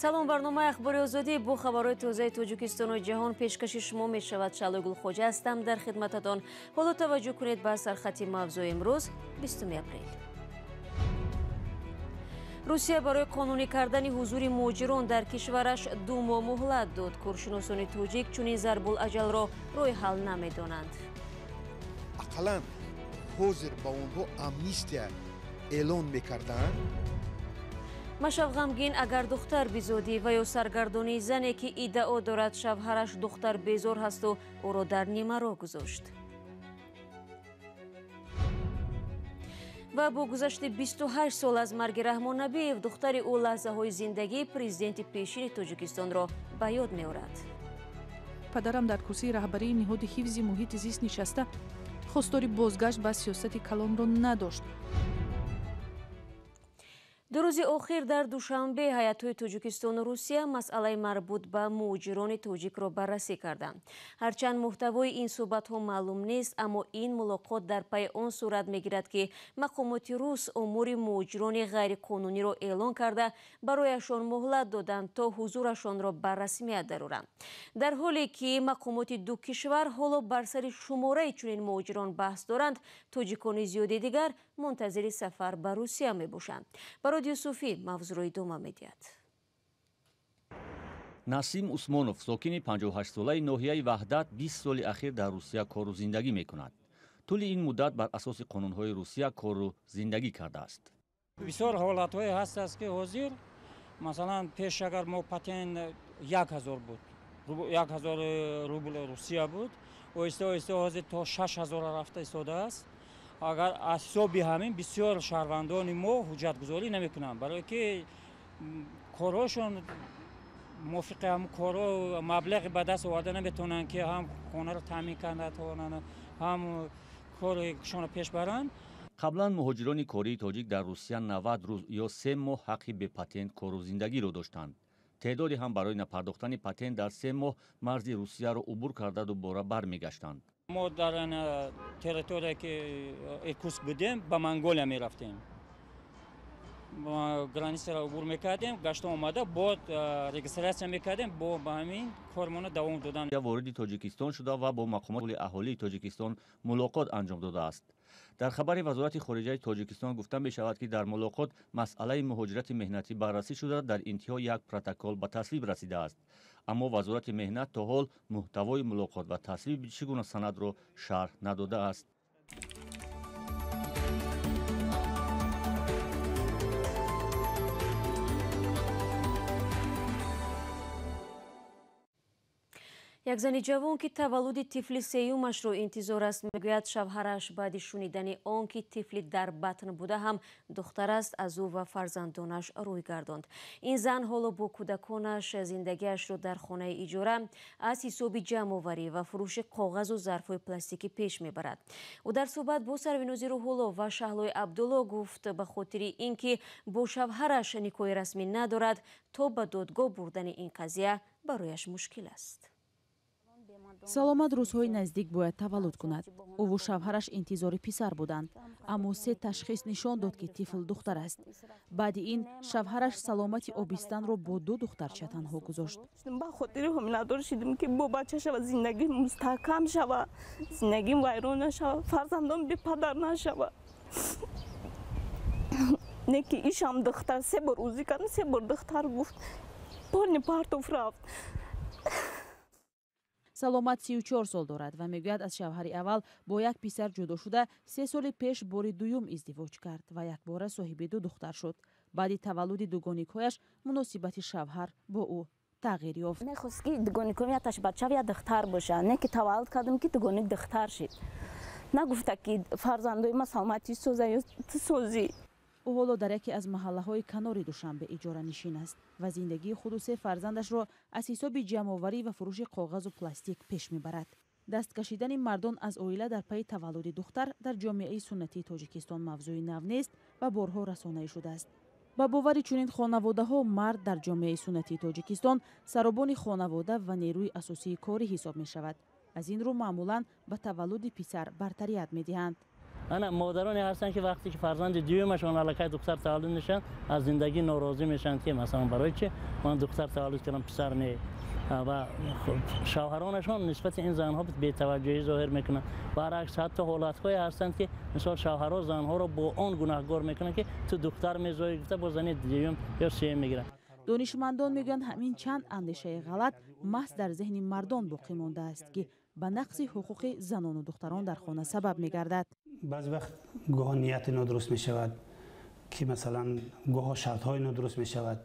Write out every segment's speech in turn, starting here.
Салом, барномаи Ахбори Озодӣ бо хабарҳои тозаи Тоҷикистону ҷаҳон пешкаши шумо мешавад. Шаълои Гулхоҷа ҳастам дар хидмататон. Ҳоло таваҷҷӯҳ кунед ба сархати мавзӯи имрӯз, 20 апрел. Русия барои қонунӣ кардани ҳузури муҳоҷирон дар кишвараш 2 моҳ муҳлат дод. Коршиносони тоҷик чунин зарбулаҷалро роҳи ҳал намедонанд. Ақаллан ҳозир ба онҳо амнистия эълон мекарданд. Машав ғамгин агар духтар бизодӣ ва ё саргардонии зане ки иддао дорад шавҳараш духтар безор ҳасту ӯро дар нимароҳ гузошт. Ва бо гузашти 28 сол аз марги Раҳмон Набиев, духтари ӯ лаҳзаҳои зиндагии президенти пешини Тоҷикистонро ба ёд меорад. Падарам дар курсии раҳбарии ниҳоди ҳифзи муҳити зист нишаста, хостори бозгашт ба сиёсати калонро надошт. Ду рӯзи охир дар Душанбе ҳайатҳои Тоҷикистону Русия масъалаи марбут ба муҳоҷирони тоҷикро баррасӣ карданд. Ҳарчанд муҳтавои ин суҳбатҳо маълум нест, аммо ин мулоқот дар пайи он сурат мегирад, ки мақомоти рус умури муҳоҷирони ғайриқонуниро эълон карда, барояшон муҳлат доданд, то ҳузурашонро ба расмият дароранд. Дар ҳоле ки мақомоти ду кишвар ҳоло бар сари шумораи чунин муҳоҷирон баҳс доранд, тоҷикони зиёди дигар мунтазири сафар ба Русия мебошанд. Барод Юсуфӣ мавзӯъро идома медиҳад. Насим Усмонов, сокини 58-солаи ноҳияи Ваҳдат, 20 соли ахир дар Русия кору зиндагӣ мекунад. Тӯли ин муддат бар асоси қонунҳои Русия кору зиндагӣ кардааст. Бисёр ҳолатҳое ҳастааст, ки ҳозир, масалан, пеш агар мо патент 1000 буд, 1000 рубл Русия буд, оҳиста оҳиста ҳозир то 6000 рафта истодааст. Агар аз ҳисоби ҳамин бисёр шаҳрвандони мо ҳуҷҷатгузорӣ намекунанд, барое ки корҳошон мувофиқи ҳам корҳо маблағи ба даст оварда наметавонанд, ки ҳам хонаро таъмин карда тавонанд, ҳам коршонро пеш баранд. Қаблан муҳоҷирони кории тоҷик дар Русия 90 рӯз ё 3 моҳ ҳаққи бепатент кору зиндагиро доштанд. Теъдоде ҳам барои напардохтани патент дар 3 моҳ марзи Русияро убур карда дубора бармегаштанд. Мо дар территория ки Иркутск будем, ба Монголия мерафтем, границаро убур мекардем, гашта омада бо регистрация мекардем, бо ба ҳамин кормона давом додан. Вориди Тоҷикистон шуда ва бо мақомоти аҳолии Тоҷикистон мулоқот анҷом додааст. Дар хабари Вазорати хориҷаи Тоҷикистон гуфта мешавад, ки дар мулоқот масъалаи муҳоҷирати меҳнатӣ баррасӣ шуда, дар интиҳо як протокол ба тасвиб расидааст. Аммо Вазорати меҳнат то ҳол муҳтавои мулоқот ва тасвиби чӣ гуна санадро шарҳ надодааст. Як зани ҷавон, ки таваллуди тифли сеюмашро интизор аст, мегӯяд шавҳараш баъди шунидани он ки тифли дар батн буда ҳам духтар аст, аз ӯ ва фарзандонаш рӯй гардонд. Ин зан ҳоло бо кӯдаконаш зиндагиашро дар хонаи иҷора аз ҳисоби ҷамъоварӣ ва фурӯши коғазу зарфҳои пластикӣ пеш мебарад. Ӯ дар суҳбат бо Сарвинози Рӯҳулло ва Шаҳлои Абдулло гуфт, ба хотири ин ки бо шавҳараш никоҳи расмӣ надорад, то ба додгоҳ бурдани ин қазия барояш мушкил аст. Саломат рӯзҳои наздик бояд таваллуд кунад. Ӯву шавҳараш интизори писар буданд, аммо 3 ташхис нишон дод, ки тифл духтар аст. Баъди ин шавҳараш Саломати обистанро бо 2 духтарча танҳо гузошт. Ба хотири ҳомиладор шудем, ки бо бача шава, зиндагӣ мустаҳкам шава, зиндагим вайрон нашава, фарзандон бепадар нашава. Не ки ишам духтар, 3 бор узӣ кардам, 3 бор духтар гуфт, полни партов рафт. Саломат 34 сол дорад ва мегӯяд, аз шавҳари аввал бо як писар ҷудо шуда, 3 соли пеш бори дуюм издивоҷ кард ва якбора соҳиби 2 духтар шуд. Баъди таваллуди дугоникҳояш муносибати шавҳар бо ӯ тағйир ёфт. Мехост ки дугоникҳоям якташ бача ва як духтар боша, не ки таваллуд кардам ки дугоник духтар шид. Нагуфта ки фарзандои ма саломатӣ соза ё ту созӣ. Ӯ ҳоло дар яке аз маҳаллаҳои канори Душанбе иҷоранишин аст ва зиндагии худу 3 фарзандашро аз ҳисоби ҷамъоварӣ ва фурӯши коғазу пластик пеш мебарад. Даст кашидани мардон аз оила дар пайи таваллуди духтар дар ҷомеаи суннатии Тоҷикистон мавзӯи нав нест ва борҳо расонаӣ шудааст. Ба бовари чунин хонаводаҳо, мард дар ҷомеаи суннатии Тоҷикистон саробони хонавода ва нерӯи асосии корӣ ҳисоб мешавад. Аз ин рӯ маъмулан ба таваллуди писар бартарият медиҳанд. Ана модароне ҳастанд, ки вақте ки фарзанди дуюмашон аллакай духтар таваллуд мешаванд, аз зиндагӣ норозӣ мешаванд, ки масалан барои чи ман духтар таваллуд кардам, писар не. Ва шавҳаронашон нисбати ин занҳо бетаваҷҷӯҳӣ зоҳир мекунанд. Баръакс, ҳатто ҳолатҳое ҳастанд, ки мисол шавҳарҳо занҳоро бо он гунаҳгор мекунанд, ки ту духтар мезоӣ гуфта, бо зани дуюм ё сеюм мегиранд. Донишмандон мегӯянд, ҳамин чанд андешаи ғалат маҳз дар зеҳни мардон боқӣ мондааст, ки ба нақзи ҳуқуқи занону духтарон дар хона сабаб мегардад. Баъзе вақт гоҳо нияти нодуруст мешавад, ки масалан гоҳо шартҳои нодуруст мешавад.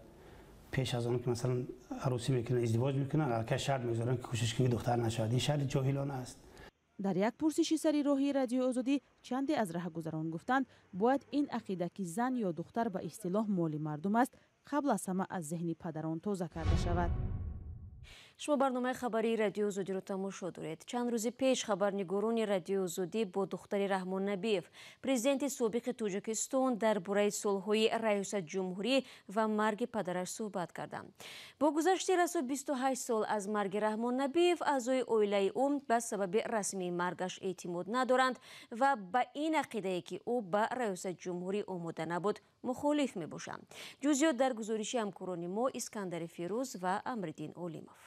Пеш аз он ки масалан арӯсӣ мекунанд, издивоҷ мекунанд, аллакай шарт мегузоранд, ки кӯшиш кунед духтар нашавад. Ин шарти ҷоҳилона аст. Дар як пурсиши сари роҳи Радиои Озодӣ чанде аз раҳгузарон гуфтанд, бояд ин ақида, ки зан ё духтар ба истилоҳ моли мардум аст, қабл аз ҳама аз зеҳни падарон тоза карда шавад. Шумо барномаи хабарии Радиои Озодиро тамошо доред. Чанд рӯзи пеш хабарнигорони Радиои Озодӣ бо духтари Раҳмон Набиев, президенти собиқи Тоҷикистон, дар бораи солҳои раёсатҷумҳурӣ ва марги падараш суҳбат карданд. Бо гузашти расо 28 сол аз марги Раҳмон Набиев, аъзои оилаи ӯ ба сабаби расмии маргаш эътимод надоранд ва ба ин ақидае, ки ӯ ба раёсатҷумҳурӣ омода набуд, мухолиф мебошанд. Ҷузъиёт дар гузориши ҳамкорони мо Искандари Фирӯз ва Амриддин Олимов.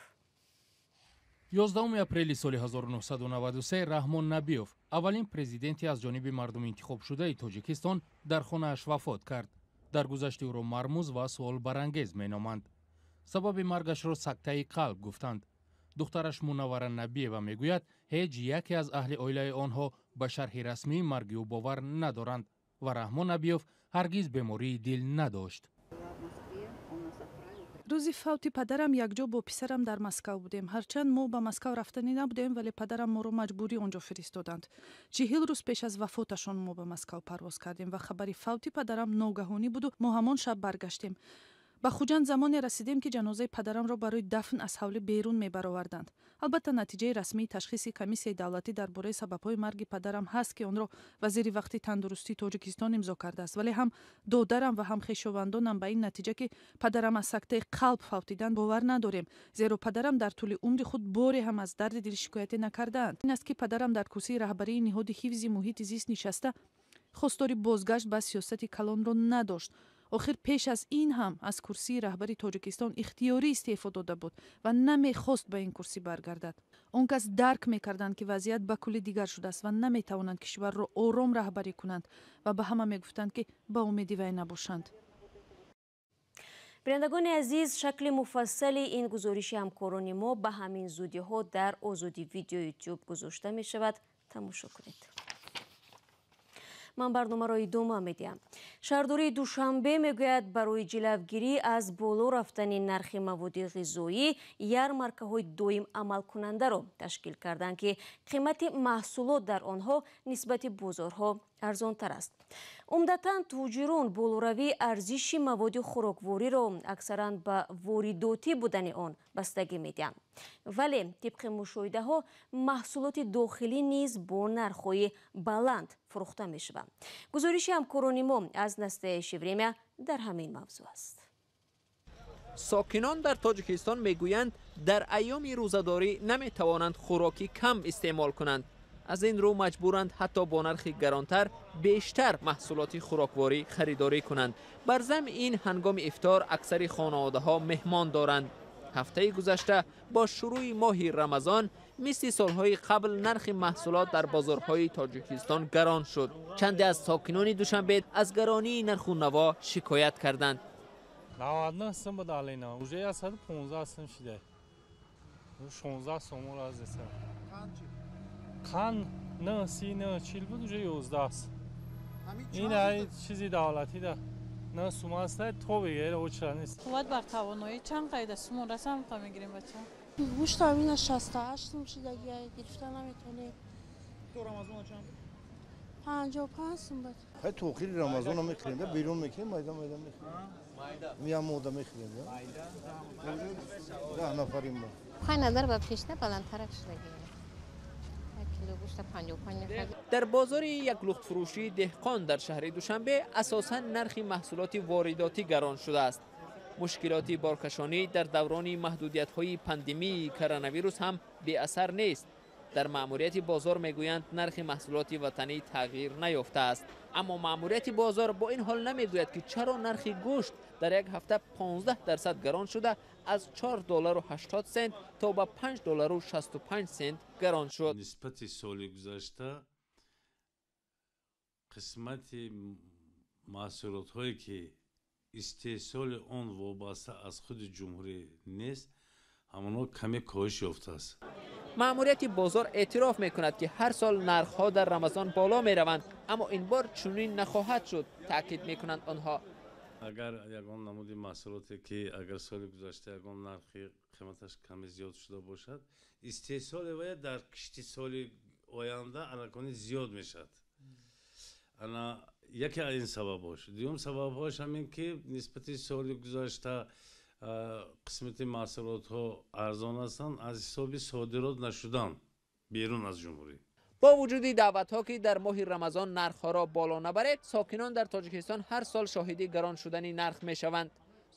11 апрели соли 1993 Раҳмон Набиев, аввалин президенти аз ҷониби мардум интихобшудаи Тоҷикистон, дар хонааш вафот кард. Даргузашти ӯро мармуз ва суолбарангез меноманд. Сабаби маргашро сактаи қалб гуфтанд. Духтараш Мунаввара Набиева мегӯяд, ҳеҷ яке аз аҳли оилаи онҳо ба шарҳи расмии марги ӯ бовар надоранд ва Раҳмон Набиев ҳаргиз бемории дил надошт. Рӯзи фавти падарам якҷо бо писарам дар Москав будем. Ҳарчанд мо ба Москав рафтанӣ набудем, вале падарам моро маҷбурӣ он ҷо фиристоданд. 40 рӯз пеш аз вафоташон мо ба Москав парвоз кардем ва хабари фавти падарам ногаҳонӣ буду мо ҳамон шаб баргаштем. Ба Хуҷанд замоне расидем, ки ҷанозаи падарамро барои дафн аз ҳавлӣ берун мебароварданд. Албатта, натиҷаи расмии ташхиси комиссияи давлатӣ дар бораи сабабҳои марги падарам ҳаст, ки онро вазири вақти тандурустии Тоҷикистон имзо кардааст, вале ҳам додарам ва ҳам хешовандонам ба ин натиҷа, ки падарам аз сактаи қалб фавтидан, бовар надорем, зеро падарам дар тӯли умри худ боре ҳам аз дарди дил шикояте накардаанд. Ин аст, ки падарам дар курсии раҳбарии ниҳоди ҳифзи муҳити зист нишаста хостори бозгашт ба сиёсати калонро надошт. Охир пеш аз ин ҳам аз курсии раҳбари Тоҷикистон ихтиёрӣ истеъфо дода буд ва намехост ба ин курсӣ баргардад. Он кас дарк мекарданд, ки вазъият ба кулли дигар шудааст ва наметавонанд кишварро ором раҳбарӣ кунанд ва ба ҳама мегуфтанд, ки ба умеди вай набошанд. Бинандагони азиз, шакли муфассали ин гузориши ҳамкорони мо ба ҳамин зудиҳо дар Озодӣ Видео Ютуб гузошта мешавад. Тамошо кунед. Ман барномаро идома медиҳам. Шаҳрдории Душанбе мегӯяд, барои ҷилавгирӣ аз боло рафтани нархи маводи ғизоӣ ярмаркаҳои доим амалкунандаро ташкил карданд, ки қимати маҳсулот дар онҳо нисбати бозорҳо арзонтар аст. Умдатан тоҷирон болоравии арзиши маводи хӯроквориро аксаран ба воридотӣ будани он бастагӣ медиҳанд. Вале тибқи мушоҳидаҳо маҳсулоти дохилӣ низ бо нархҳои баланд фурӯхта мешаванд. Гузориши ҳамкорони мо аз «Настоящее время» дар ҳамин мавзӯъ аст. Сокинон дар Тоҷикистон мегӯянд, дар айёми рӯзадорӣ наметавонанд хӯроки кам истеъмол кунанд. Аз ин рӯ маҷбуранд ҳатто бо нархи гаронтар бештар маҳсулоти хӯрокворӣ харидорӣ кунанд. Бар замми ин, ҳангоми ифтор аксари хонаводаҳо меҳмон доранд. Ҳафтаи гузашта бо шурӯи моҳи Рамазон мисли солҳои қабл нархи маҳсулот дар бозорҳои Тоҷикистон гарон шуд. Чанде аз сокинони Душанбе аз гаронии нарху наво шикоят карданд. 99 сум буд алина, уже 115 сум шида, 16 сомон аз қанд 9 30, 9 40 буд, уже 11. Ин ай чизи давлатӣ да 9 сум аст, то бигир очра нест. Қувват бар тавоноӣ чанд қайда сумон расам та мегирем, бача. Гӯшт ҳамина 68 сум шидаги, гирифта наметонем. То Рамазон чанд? 55 сум буд. Хай, то охири Рамазона мехӯрем, да берун мекунем, майда майда мехӯрем. Мия мода мехӯрем, да. 10 нафарим мо. Хай, назар ба пешна баландтарак шудаги. Дар бозори як лухтфурӯшии Деҳқон дар шаҳри Душанбе асосан нархи маҳсулоти воридотӣ гарон шудааст. Мушкилоти боркашонӣ дар даврони маҳдудиятҳои пандемии коронавирус ҳам беасар нест. Дар маъмурияти бозор мегӯянд, нархи маҳсулоти ватанӣ тағйир наёфтааст. Аммо маъмурияти бозор бо ин ҳол намегӯяд, ки чаро нархи гӯшт дар як ҳафта 15% гарон шуда, аз 4 доллару 80 сент то ба 5 доллару 65 сент гарон шуд. Нисбати соли гузашта қисмати маҳсулотҳое, ки истеҳсоли он вобаста аз худи ҷумҳурӣ нест, ҳамонҳо каме коҳиш ёфтааст. Маъмурияти бозор эътироф мекунад, ки ҳар сол нархҳо дар Рамазон боло мераванд, аммо ин бор чунин нахоҳад шуд, таъкид мекунанд онҳо. Агар ягон намуди маҳсулоте, ки агар соли гузашта ягон нархи қиматаш каме зиёд шуда бошад, истеҳсоли вая дар кишти соли оянда аллакони зиёд мешавад. Ана яке аз ин сабабҳош. Дуюм сабабҳош ҳамин, ки нисбати соли гузашта қисмати маҳсулотҳо арзон ҳастанд аз ҳисоби содирот нашудан берун аз ҷумҳурӣ. Бо вуҷуди даъватҳо, ки дар моҳи Рамазон нархҳоро боло набаред, сокинон дар Тоҷикистон ҳар сол шоҳиди гарон шудани нарх мешаванд.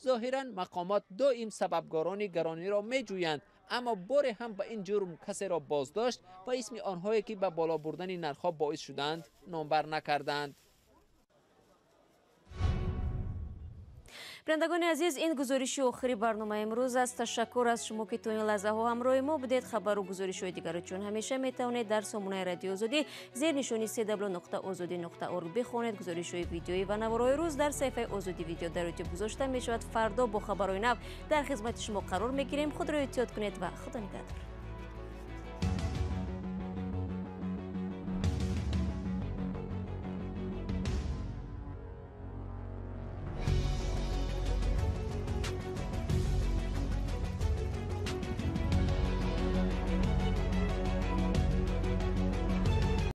Зоҳиран, мақомот доим сабабгорони гарониро меҷӯянд, аммо боре ҳам ба ин ҷурм касеро боздошт ва исми онҳое, ки ба боло бурдани нархҳо боис шудаанд, номбар накарданд. Бинандагони азиз, ин гузориши охири барномаи имрӯз аст. Ташаккур аз шумо, ки то ин лаҳзаҳо ҳамроҳи мо будед. Хабару гузоришҳои дигарро чун ҳамеша метавонед дар сомонаи Радиои Озодӣ зери нишони cw.ozodi.org бихонед. Гузоришҳои видеоӣ ва наворҳои рӯз дар саҳифаи Озодӣ видео дар Ютуб гузошта мешавад. Фардо бо хабарҳои нав дар хизмати шумо қарор мегирем. Худро эҳтиёт кунед ва Худо нигаҳдор.